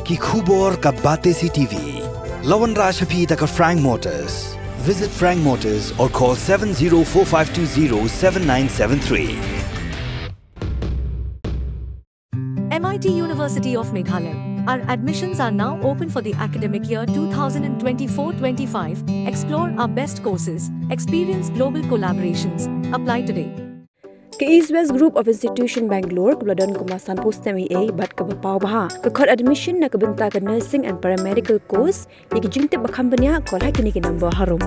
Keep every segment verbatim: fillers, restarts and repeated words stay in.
Ki khubor ka Batesi TV. La wanrah sha phi da ka Frank Motors. Visit Frank Motors or call seven zero four five two zero seven nine seven three. M I T University of Meghalaya. Our admissions are now open for the academic year two thousand twenty-four twenty-five. Explore our best courses, experience global collaborations. Apply today. Ka East West Group of Institution Bangalore kaba la don kumba sanphew snem eiei bad kaba paw bha ka khot admission na ka bynta ka nursing and paramedical course. Ïa ki jingtip ba kham bniah, call ha kine ki number harum.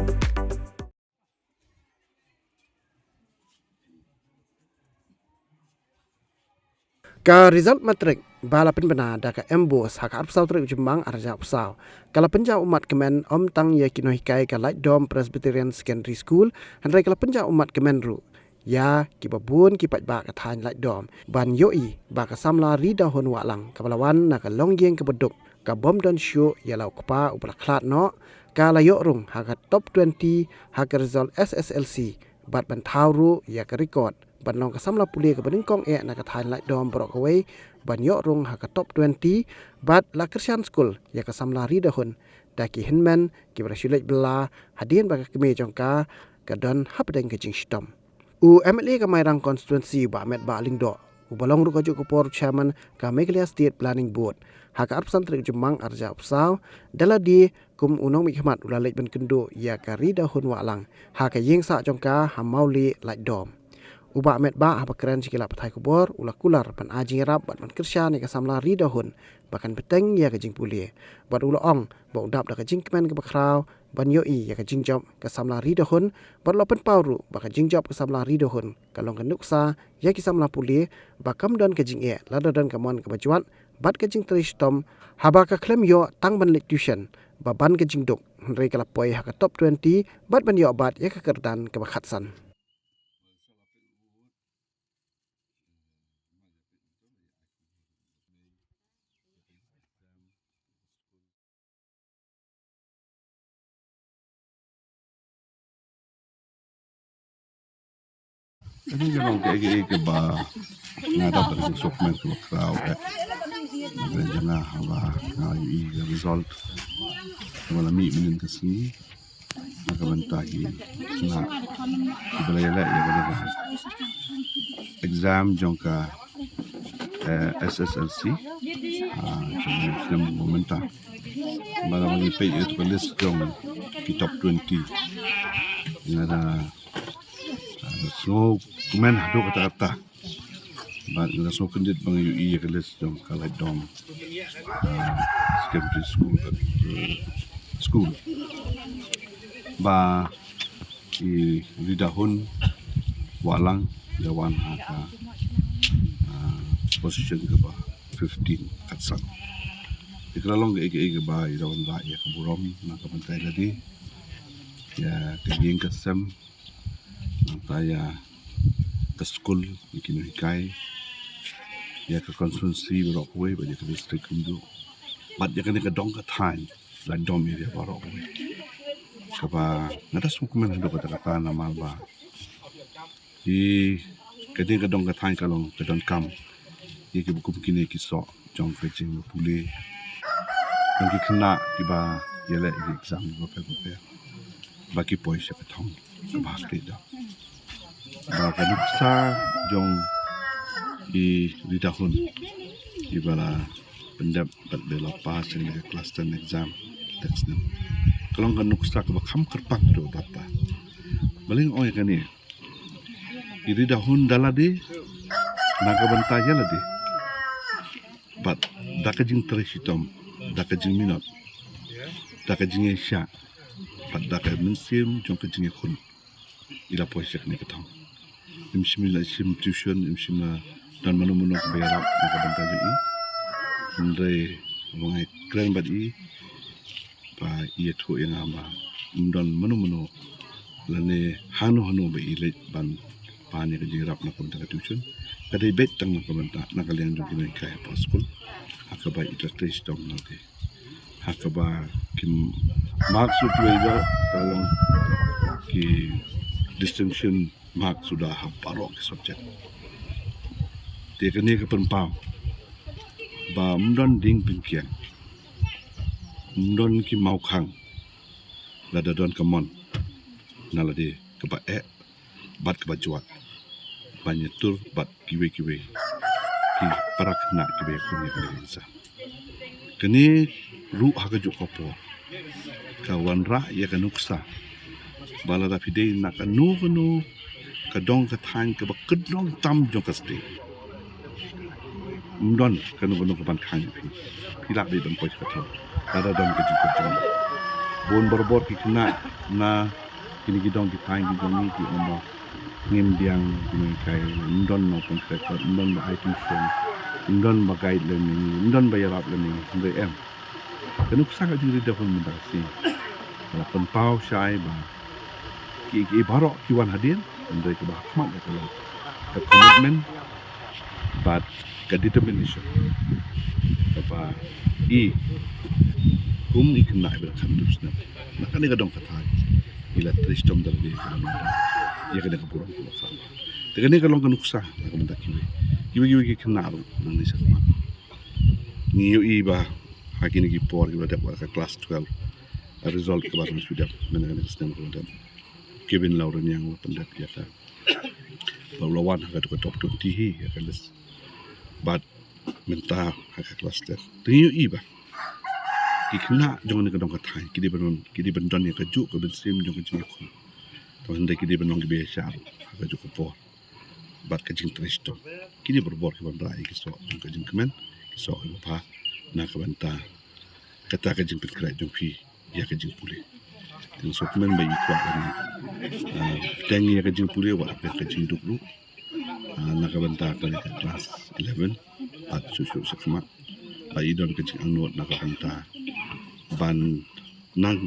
Ka result matric ba la pynbna da ka MBOSE ha ka arphew saw tarik u Jymmang arhajar arphew saw ka la pynjah ummat kmen ym tang ïa ki nonghikai ka Laitdom Presbyterian Secondary School, hynrei ka la pynjah ummat kmen ruh ïa kiba bun ki paidbah ka thaiñ Laitdom ban ïohi ba ka samla Ridahun Wahlang kaba la wan na ka longïing kaba duk, ka bym don shuh ïa la u kpa uba la khlad noh, ka la ïoh rung ha ka top twenty ha ka result SSLC bad ban thaw ruh ïa ka record ban long ka samla pule kaba nyngkong eh na ka thaiñ Laitdom baroh kawei ban ïoh rung ha ka top twenty, bad la kyrshan skul ïa ka samla Ridahun da ki hynmen kiba la shu leit bylla hadien ba ka kmie jong ka ka don hapdeng ka jingshitom. U MLA ka Mairang Constituency, Bah Metbah Lyngdoh, uba long ruh kajuh ka por u Chairman ka Meghalaya State Planning Board ha ka arphew san tarik u Jymmang arhajar arphew saw, da lade kum u nongmihkhmat u la leit ban kynduh ïa ka Ridahun Wahlang ha ka ïingsah jong ka ha Mawlieh, Laitdom. U Bah Metbah haba kren sha ki lad pathai khubor u la kular ban ai jingïarap bad ban kyrshan ïa ka samla Ridahun ba kan bteng ïa ka jingpule, bad u la ong ba u dap da ka jingkmen kaba khraw ban ïohi ïa ka jingjop ka samla Ridahun, bad u la pynpaw ruh ba ka jingjop ka samla Ridahun ka long ka nuksa ïa ki samla pule ba kam don ka jingeh lada don ka mon kaba jwat bad ka jingtrei shitom haba ka khlem ïoh tang ban leit tuition ba ban ka jingduk, hynrei ka la poi ha ka top twenty bad ban ïoh bat ïa ka kyrdan kaba khatsan. Kane ka long kaei kaei kaba nga dap da ka jingsngewkmen kaba khraw eh. Ba ka jong nga haba nga ïohi ïa ka result kaba la mih mynnin ka sngi na ka bynta ki khynnah kiba la ïaleh ïa kane ka exam jong ka, eh, SSLC, ah, jong ka snem ba mynta. Ba la ngi peit ïa ka list jong ki top twenty. Nga da, ah, sngewkmen haduh katta katta. Bad nga da sngewkyndit ba nga ïohi ïa ka list jong ka Laitdom, ah, Secondary School, eh, School. Ba i Ridahun Wahlang i la wan ha ka, ah, position kaba fifteen, khatsan. Te ka la long kaei kaei kaba i la wanrah ïa ka burom na ka bynta ïa lade, ïa ka ïing ka sem, nangta ïa ka skul, ïa ki nonghikai, ïa ka constituency baroh kawei bad ïa ka district kumjuh, bad ïa kane ka dong ka thaiñ Laitdom area baroh kawei. Kaba nga da sngewkmen haduh katta katta namar ba i kane ka dong ka thaiñ ka long ka donkam ïa kiba kum kine ki soh jong ka jingpule, jong ki khynnah kiba ïaleh ïa ki exam bapher bapher ba ki poi sha ka thong kaba ha khlieh dor. Ba ka nuksa jong i Ridahun iba la pyndep bad ba la pass ïa ka class ten exam next snem ka long ka nuksa kaba kham kyrpang haduh katta katta. Balei nga ong ïa kane? I Ridahun da lade na ka bynta ïa lade, bad da ka jingtrei shitom, da ka jingminot, da ka jingïaishah, bad da ka mynsiem jong ka jingïakhun i la poi sha kane ka thong. Im shym i la shim tuition, im shym la don mano mano kaba ïarap na ka bynta jong i. Hynrei haba nga kren bad i, ba i ïathuh ïa nga ba ym don mano mano lane hano hano ba i leit ban pan ïa ka jingïarap na ka bynta ka tuition. Ka dei beit tang na ka bynta, na ka liang jong ki nonghikai hapoh skul, ha kaba i trei shitom na ka, ha kaba ki marks u trei da ka long ki distinction marks u da ha baroh ki subject. Te kane ka pynpaw ba ym don ding pynkiang Ym don ki mawkhang lada don ka mon na lade kaba eh bad kaba jwat ban ïatur bad kiwei kiwei ki para khynnah kiba ïakhun ïa kane ka exam. Kane ruh ha kajuh ka por ka wanrah ïa ka nuksa ba lada phi dei na kano kano ka dong ka thaiñ kaba kyndong tam jong ka state, ym don kano kano kaban khang ïa phi. Phi lah beit ban poi sha ka thong lada don ka jingkyrkhu. Bun barabor ki khynnah na kine ki dong ki thaiñ ki jong ngi ki ong ba ngim biang, ki nonghikai, ym don nongpynkhreh, ym don ba ai tuition, ym don ba guide lane, ym don ba ïarap lane. Hynrei em, ka nuksa ka jingïadei da ka mynta ka sngi ka la pynpaw shai ba ki, ki baroh ki wan hadien, hynrei kaba ha khmat ïa ka long ka commitment bad ka determination kaba i kum i khynnah iba la khatduh snem na kane ka dong ka thaiñ i la trei shitom da lade ïa kane ka burom kaba kham. Te kane ka long ka nuksa na ka bynta kiwei kiwei kiwei ki khynnah ruh nangne shakhmat. Ngi ïohi ba ha kine ki por kiba dep, wat ka klas twelve, ka result kaba dang shu dep mynta kane ka snem kaba dep, Kevin Lawraniang u la pyndep ïa ka, ba u la wan ha ka, ka top twenty hi ïa ka list. Bad mynta ha ka klas ten te ngi ïohi ba ki khynnah jong kane ka dong ka thaiñ ki dei ban don, ki dei ban don ïa kajuh ka mynsiem jong ka jingïakhun. Te hynrei ki dei ban long kiba ïaishah ha kajuh ka por bad ka jingtrei shitom. Kine barabor ki wanrah ïa ki soh jong ka jingkmen, ki soh kiba bha na ka bynta kata ka jingpynkhreh jong phi ïa ka jingpule. Te nga sngewkmen ba i kwah lane, ah, teng ïa ka jingpule, wat hapdeng ka jingduk ruh, ah, na ka bynta kane ka klas eleven bad shuh shuh shakhmat, ba i don ka jingangnud na ka bynta ban nang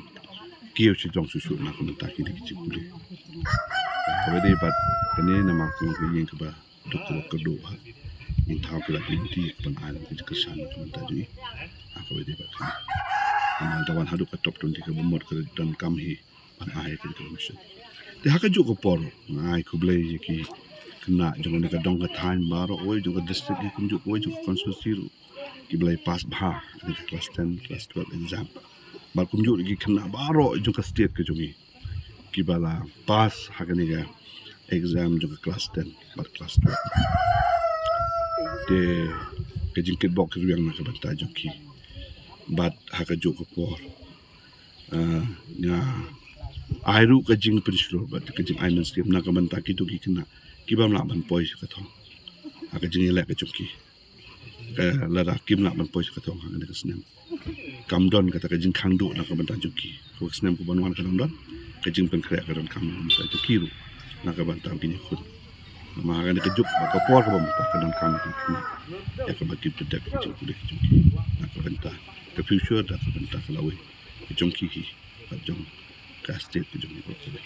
kiew sha jong shuh shuh na ka bynta kine ki jingpule. Kaba dei bad kane namar ka long ka ïing kaba duk kaba kyrduh ha. Ngin thaw ki lad ki lynti ban ai lem ka jingkyrshan na ka bynta jong i ha kaba dei bad kane. Namar da wan haduh ka top twenty kaba mut ka donkam hi ban ai ka information. Te ha kajuh ka por nga ai khublei ïa ki khynnah jong kane ka dong ka thaiñ baroh kawei, jong ka district hi kumjuh kawei, jong ka constituency ruh, kiba la pass bha ha kane ka klas ten, klas twelve exam. Bad kumjuh ruh ki khynnah baroh jong ka state ka jong ngi kiba la pass ha kane ka exam jong ka klas ten bad klas twelve. Te ka jingkitbok ki rwiang na ka bynta jong ki. Bad ha kajuh ka por, ah, nga ai ruh ka jingpynshlur bad ka jingai mynsiem na ka bynta kito ki khynnah kiba ym lah ban poi sha ka thong ha ka jingïaleh ka jong ki. Ka lada kim lah ban poi sha ka thong ha kane ka snem, kam don kata ka jingkhang duh na ka bynta jong ki. Ka snem kaban wan ka dang don ka jingpynkhreh ka donkam na ka bynta jong ki ruh, na ka bynta ki nongïakhun. Namar ha kane ka juk bad ka por kaba mynta ka donkam ïa ka bynta ki pynthut ka jingpule ka jong ki na ka bynta ka future, na ka bynta ka lawei ka jong ki hi bad jong ka state ka jong ngi baroh kawei.